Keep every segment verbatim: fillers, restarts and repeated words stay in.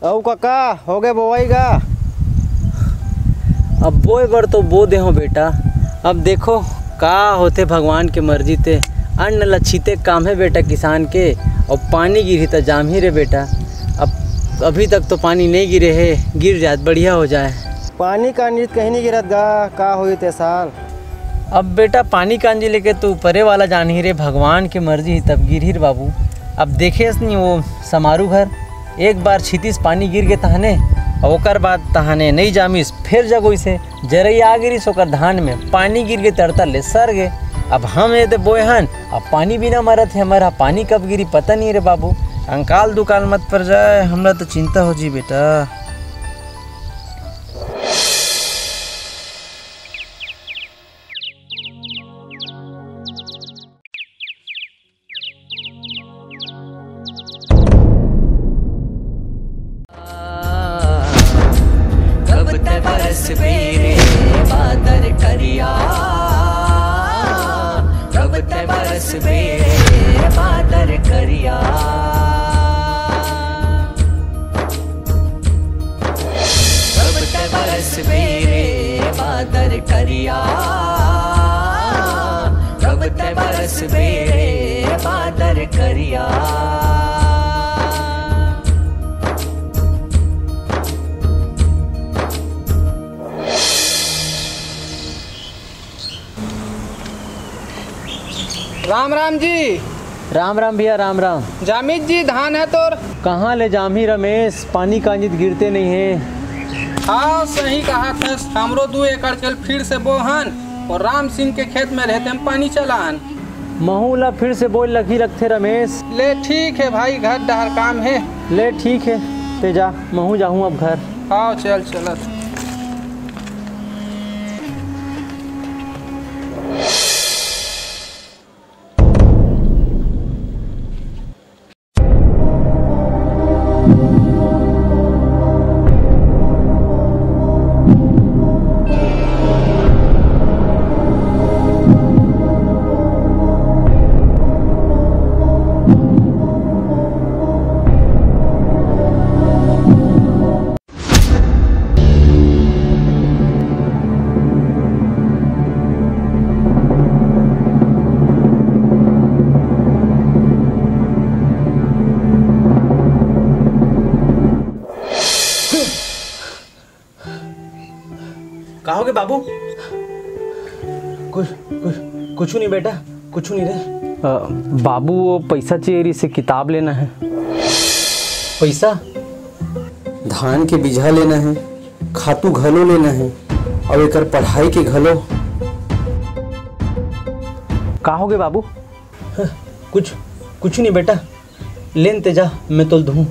अउ कका, होगे बोवई गा? अब बोए बर तो बो दे हो बेटा। अब देखो का होथे भगवान के मर्जी ते। अन्न ल छीते काम हे बेटा किसान के। अउ पानी गिरही त जामही रे बेटा। अब अभी तक तो पानी नइ गिरे हे, गिर जात बढ़िया हो जाए। पानी कांजी त कहीं नइ गिरत गा, का होही ते साल? अब बेटा पानी कांजी लेके तो ऊपरे वाला जानही रे, भगवान के मर्जी ही तब गिरही रे बाबू। अब देखेस नी वो समारू घर, एक बार छितिस पानी गिर गे तहने, अउ ओकर बाद तहने नइ जामिस, फेर जगोइस हे। जरई आ गिरिस ओकर धान में, पानी गिर गे तड़तर ले सर गे। अब हम एदे बोए हन, अब पानी बिना मरत हे हमर हा, पानी कब गिरी पता नइ रे बाबू। अंकाल दुकाल मत पर जाए, हमरा तो चिंता हो जी बेटा। कब ते बरसबे रे बादर करिया, कब ते बरसबे रे बादर करिया। कब ते बरसबे रे बादर करिया, कब ते बरसबे रे बादर करिया। राम राम जी। राम राम भैया, राम राम। जामित जी, धान हे तोर। कहाँ ले जामही रमेश, पानी कांजी त गिरते नइ हे। हाँ, सही कहाथस, हमरो दू एकड़ चल फिर से बोहन अउ राम सिंह के खेत में रहते हम पानी चलान। महू ला फिर से बोए लगही लगथे रमेश। ले ठीक हे भाई, घर डहर काम हे। ले ठीक हे, ते जा, महू जाहूँ अब घर। हाँ, चल चलत। का होगे बाबू? कुछ, कुछ, कुछ नहीं बेटा, कुछ नहीं रे। अ, बाबू, वो पैसा चाहिए रहिसे, किताब लेना हे। पैसा? धान के बीजहा लेना हे, खातू घलो लेना हे, अउ एकर पढ़ाई के घलो। का होगे बाबू? कुछ, कुछ नहीं बेटा, लेन ते जा, मैं तोल दूँ।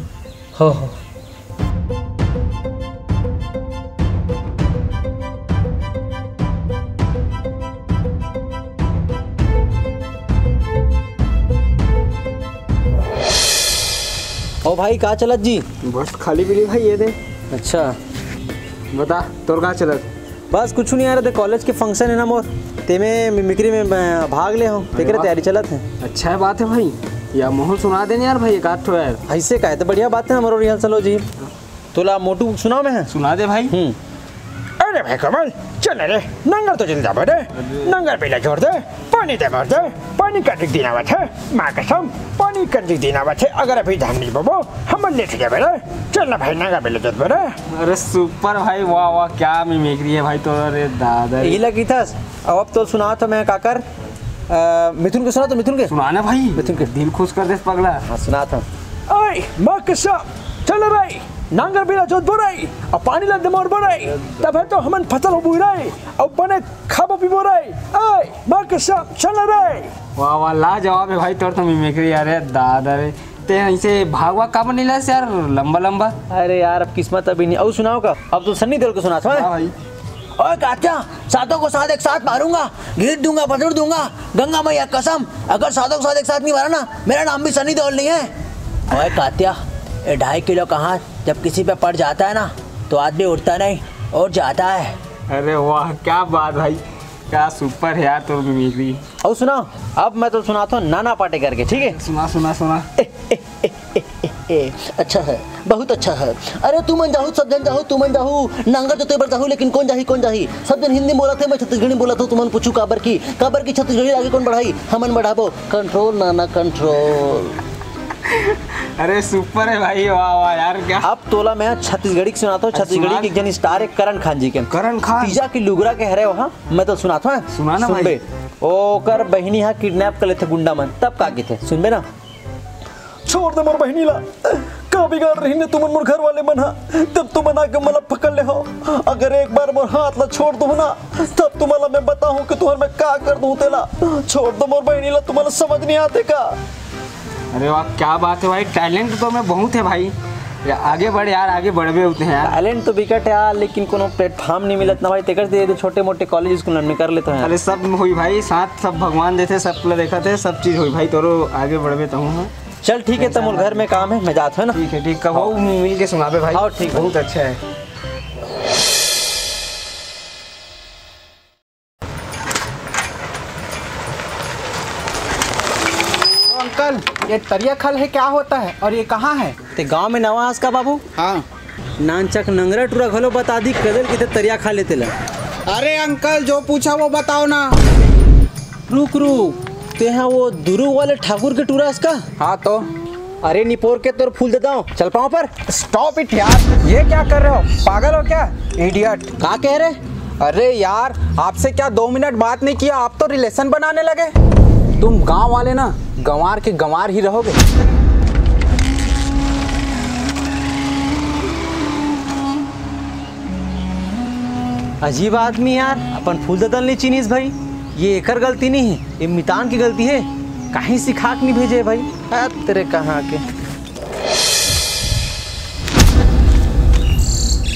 हो, हो। ओ भाई, का चलत जी? बस खाली पीली भाई, ये दे। अच्छा। बता, तोर का चलत? बस कुछ नहीं यार, दे कॉलेज के फंक्शन हे ना मोर, तेमे मिमिक्री में मैं भाग ले हूँ, तेकरे वाह। तैयारी चलत हे। अच्छा हे बात हे भाई, या महू ल सुना देन यार भाई, एक आध ठो यार। ऐसे का हे, तो बढ़िया बात हे ना, हमरो रिहर्सल हो जी। तोला मोटू सुनाओ मैं? सुना दे भाई। हम्म। अरे भाई कमल, चल रे, नंगर तो चल जाबे रे, नंगर बेला जोत दे, पानी दे भर दे, पानी कतिक दिन आवत हे, माँ कसम, पानी कतिक दिन आवत हे, अगर अभी धान नहीं बोबो, हमन लेट जाबे रे, चल ना भाई, नंगर बेला जोत दे रे। अरे सुपर भाई, वाह वाह, क्या मिमिक्री हे भाई तोर, अरे दादा रे। इही लगी थस, अब, अब तो सुनाओ तो मैं काकर, अ, मिथुन के सुना तो मिथुन के। सुना ना भाई, मिथुन के। दिल खुश कर दे पगला। हाँ, सुना था। ओए, माँ कसम, चल रे, नांगर बेला जोत बोरई, अब पानी ला दमोर बोरई, तब हे तो हमन फसल हो बुरई, अब बने खाबो पीबो रे, ओए, माँ कसम, चल रे। वाह वाह, लाजवाब हे भाई तोर तो मिमिक्री, अरे दादा रे। ते ऐसे भागवा का बनेला यार, लंबा लंबा। अरे यार, अब किस्मत अभी नहीं। अउ सुनाओ का? अब तो सन्नी देओल को सुना था। हाँ भाई। ओए कात्या, सातों को सात एक साथ मारूंगा, घीट दूंगा, पसुड़ दूंगा, गंगा मैया कसम, अगर सातों को सात एक साथ नहीं मारा ना, मेरा नाम भी सन्नी देओल नहीं है। ओए कात्या, ये ढाई किलो का हाथ जब किसी पे पड़ जाता है ना, तो आदमी उठता नहीं और जाता है। अरे वाह, क्या बात भाई। क्या सुपर है यार तोर मिमिक्री। अउ सुना, अब मैं तो सुनाता हूँ नाना पाटेकर के, ठीक है? सुना, सुना, सुना। ए, अच्छा है, बहुत अच्छा है। अरे तुमन जाहू, सब झन जाहू, तुमन जाहू, नांगर जोते बर जाहू, लेकिन कोन जाही, कोन जाही? सब झन हिंदी बोलत हे, मैं छत्तीसगढ़ी बोलत हूँ। तुमन पूछू काबर की, काबर की छत्तीसगढ़ी आगे कोन बढ़ाही? हमन बढ़ाबो। कंट्रोल नाना, कंट्रोल। अरे सुपर है भाई, वाह वाह यार, क्या अब तोला मैं छत्तीसगढ़ी के सुनाता हूँ। अरे छत्तीसगढ़ी सुना। के एक जन स्टार है करण खान जी के। करण खान। तीजा के लुगरा के हरे वहाँ, मैं तो सुनाता हूँ। सुना ना भाई। सुनबे। ओकर बहिनी हा किडनैप कर लेथे गुंडा मन, तब का कहिथे, सुनबे ना। छोड़ दे मोर बहिनी ला, का बिगाड़ रहिन हे तुमन मोर घर वाले मन हा, तब तुमन आके मोला पकड़ ले हो। अगर एक बार मोर हाथ ला छोड़ दो ना, तब तुम्हारा मैं बताहूँ कि तुम्हारा मैं का कर दूँ तेला। छोड़ दो मोर बहिनी ला, तुम्हारा समझ नहीं आते का? अरे वाह, क्या बात है भाई, टैलेंट तो मैं बहुत है भाई। या-, आगे बढ़ यार, आगे बढ़बे होते हैं यार। टैलेंट तो बिकट है यार, लेकिन कोनो प्लेटफॉर्म नहीं मिलत ना भाई, तेकर से ये तो छोटे मोटे कॉलेज स्कूल में कर लेते हैं यार। अरे सब होई भाई, साथ सब भगवान देथे, सब ला देखत हे, सब चीज होई भाई, तोरो आगे बढ़बे तहूँ है। चल ठीक है, तो मोर घर में काम है, मैं जात हूँ ना। ठीक है, ठीक, कब हाँ। मिल के सुनाबे भाई। हाँ, ठीक है। बहुत अच्छा है। अंकल, ये तरिया खल है, क्या होता है और ये कहाँ है? ते गांव में नवा हस का बाबू? हाँ। नानचक नंगरा टूरा घलो बता दी, कदल किते तरिया खल हे तेला। अरे अंकल, जो पूछा वो बताओ ना। रुक रुक, तेहा वो दुरू वाले ठाकुर के टूरा हस का? हाँ तो। अरे निपोर के तोर फूल देता हूँ, चल पाँव पर। स्टॉप इट यार, ये क्या कर रहे हो, पागल हो क्या? इडियट। का कह रहे? अरे यार, आपसे क्या दो मिनट बात नहीं किया, आप तो रिलेशन बनाने लगे। तुम गांव वाले ना गंवार के गंवार ही रहोगे। अजीब आदमी यार, अपन फूल ददल नहीं चिनिस भाई। ये एकर गलती नहीं है, ये मितान की गलती है। कहीं सिखा के नहीं भेजे भाई। आ, तेरे कहाँ के।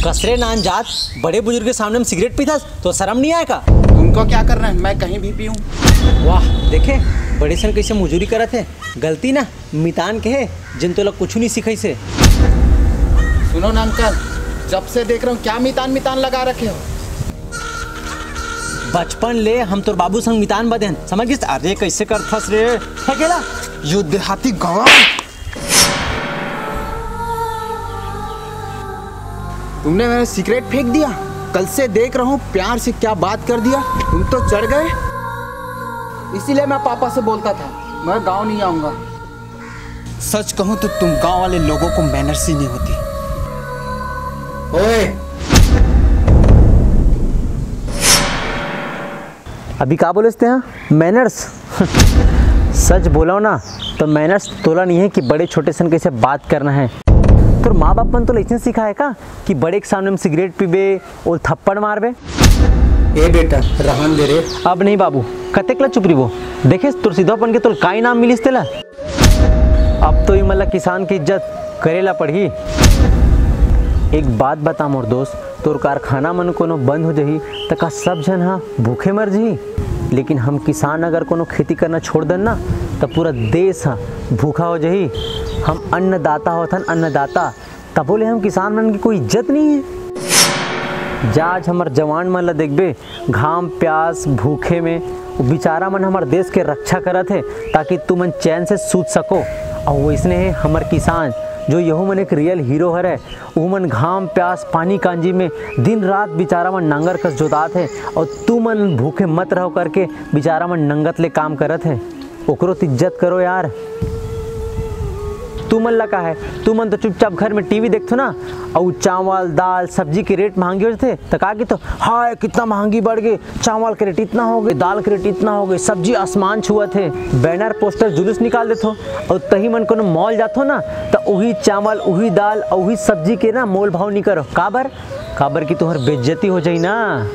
कसरे नान जात, बड़े बुजुर्ग के सामने में सिगरेट पीथस, तो शर्म नहीं आए का? तुमको क्या करना है, मैं कहीं भी पीऊं। वाह, देखे, बड़े सन कैसे मजूरी करत है। गलती ना मितान के है, जिन तोला कुछ नहीं सिखाइस हे। सुनो ना अंकल, जब से देख रहा हूँ, क्या मितान मितान लगा रखे हो? बचपन ले हम तोर बाबू संग मितान बदेन, समझ गिस? अरे कैसे करथस रे, है गेला? यो देहाती गंवार। तुमने मेरा सिगरेट फेंक दिया। कल से देख रहा हूँ प्यार से क्या बात कर दिया। तुम तो चढ़ गए। इसीलिए मैं पापा से बोलता था मैं गांव नहीं आऊंगा। सच कहूं तो तुम गांव वाले लोगों को मैनर्स ही नहीं होती। ओए, अभी का बोले तेहा? मैनर्स। सच बोलो ना, तो मैनर्स तोला नहीं है कि बड़े छोटे सन कैसे बात करना है। तोर माँ बाप मन तोला ऐसे सिखाए का कि बड़े के सामने में सिगरेट पीबे, ओल थप्पड़ मारबे? ए बेटा, रहन दे रे। अब नहीं बाबू, कतेक ला चुप रहिबो? देखे तोर सिधवापन के तोल का इनाम मिलिस तेला। अब तो इमन ला किसान के इज्जत करे ला पड़ही। एक बात बता मोर दोस्त, तोर कारखाना मन कोनो बंद हो जही, त का सब झन हा भूखे मर जही? लेकिन हम किसान अगर कोनो खेती करना छोड़ देन ना, त पूरा देश हा भूखा हो जही। हम अन्नदाता होथन, अन्नदाता। तभो ले हम किसान मन के कोई इज्जत नहीं है। जा आज हमर जवान मन ला देखबे, घाम प्यास भूखे में वो बेचारा मन हमर देश के रक्षा करत हे, ताकि तुमन चैन से सूत सको। और वैसने हे हमर किसान, जो यहू मन एक रियल हीरो हरे। वो मन घाम प्यास पानी कांजी में दिन रात बेचारा मन नांगर कस जोतात हे, और तुमन भूखे मत रहो करके बेचारा मन नंगत ले काम करत हे। ओकरो तो इज्जत करो यार। तुमन ला का है, तुमन तो चुपचाप घर में टीवी देखथो ना, अउ चावल, दाल, सब्जी के रेट महंगी हो जाथे, त का कहिथो, हाय कितना महंगी बढ़ गई, चावल के रेट इतना हो गए, दाल के रेट इतना हो गए, सब्जी आसमान छुअत हे। बैनर पोस्टर जुलूस निकाल देथो, अउ तही मन कोनो मॉल जाथो ना, त उही चावल, उही दाल, अउ उही सब्जी के ना मोल भाव नहीं करो। काबर? काबर कि तुहर बेइज्जती हो जाई ना।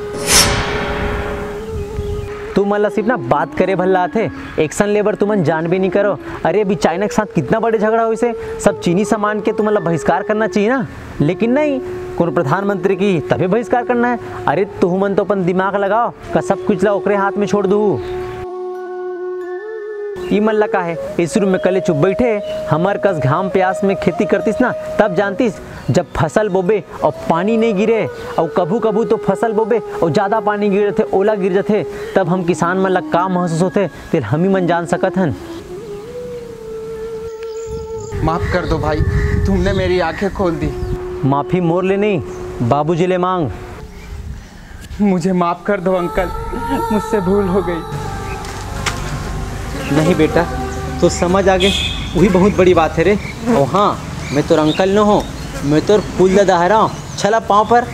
तुमन ला सिर्फ ना बात करे भर ला आथे, एक्शन ले बर तुमन जान भी नहीं करो। अरे अभी चाइना के साथ कितना बड़े झगड़ा होइस हे, सब चीनी सामान के तुमन ला बहिष्कार करना चाहिए ना। लेकिन नहीं, कोनो प्रधानमंत्री की तभी बहिष्कार करना है। अरे तुहमन तो अपन दिमाग लगाओ, का सब कुछ ला ओकरे हाथ में छोड़ दू? ई मन ला का हे, ए शुरू में कलेचुप बइठे, हमर कस घाम प्यास में खेती करतिस ना, तब जानतिस, जब फसल बोबे अउ पानी नइ गिरे, अउ कभू कभू तो फसल बोबे अउ जादा पानी गिर जथे, ओला गिर जथे, तब हम किसान मन ला का महसूस होथे, तेला हमी मन जान सकत हन। माफ कर दो भाई, तुमने मेरी आंखें खोल दी। माफी मोर ले नहीं, बाबूजी ले मांग। मुझे माफ कर दो अंकल, मुझसे भूल हो गई। नहीं बेटा, तू समझ आगे, वही बहुत बड़ी बात है रे। और हाँ, मैं तोर अंकल न हो, मैं तोर फूल दादा हरा। चला पाँव पर।